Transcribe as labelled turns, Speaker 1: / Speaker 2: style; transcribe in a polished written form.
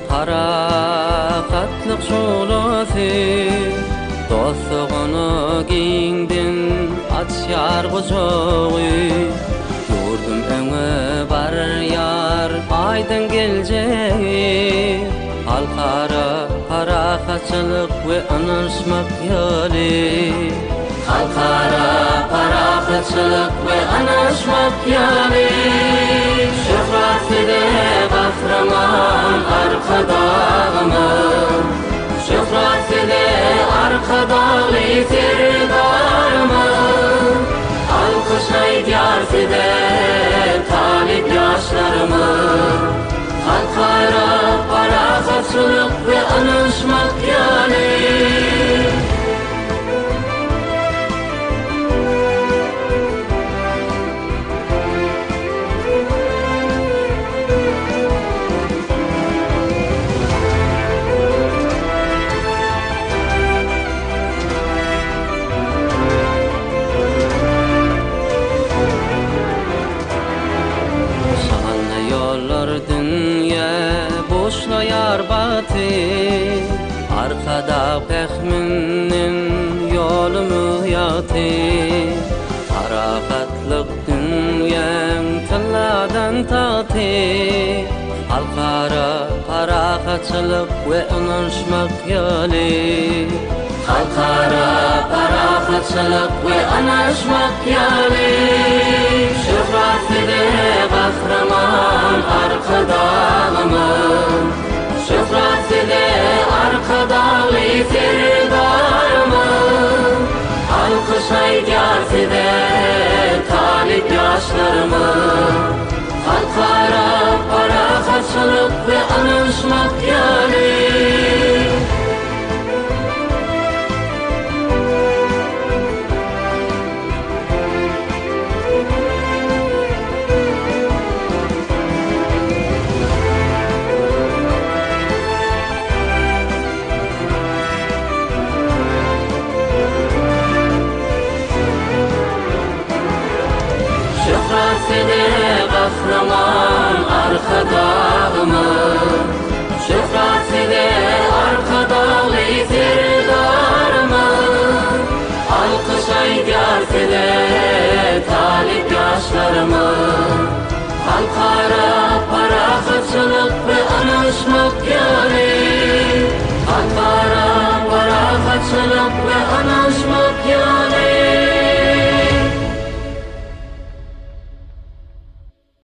Speaker 1: Parahatlyk şuglasy Dost-dogana giňden açýar gujagy. Ýurdum öňe barýar, aýdyň geljegi. Halkara parahatçylyk we ynanyşmak ýyly. Halkara parahatçylyk we ynanyşmak ýyly. Şöhrat size Gahryman Arkadagymyz! Şöhrat size Arkadagly Serdarymyz! Alkyş aýdýar size talyp ýaşlarymyz! Halkara parahatçylyk we ynanyşmak ýyly. Şanly ýollar dünýä buşlaýar bagty, Arkadag pähminden ýolumyz ýagty. Parahatlyk dünýäň tylladan tagty, Halkara parahatçylyk we ynanyşmak ýyly. Halkara parahatçylyk we ynanyşmak ýyly. Şöhrat size Gahryman Arkadagymyz! Şöhrat size Arkadagly Serdarymyz! Alkyş aýdýar size talyp ýaşlarymyz! Halkara parahatçylyk we ynanyşmak ýyly! Şöhrat size Gahryman Arkadagymyz! Şöhrat size Arkadagly Serdarymyz! Alkyş aýdýar size talyp ýaşlarymyz! Halkara parahatçylyk we ynanyşmak ýyly! Halkara parahatçylyk we.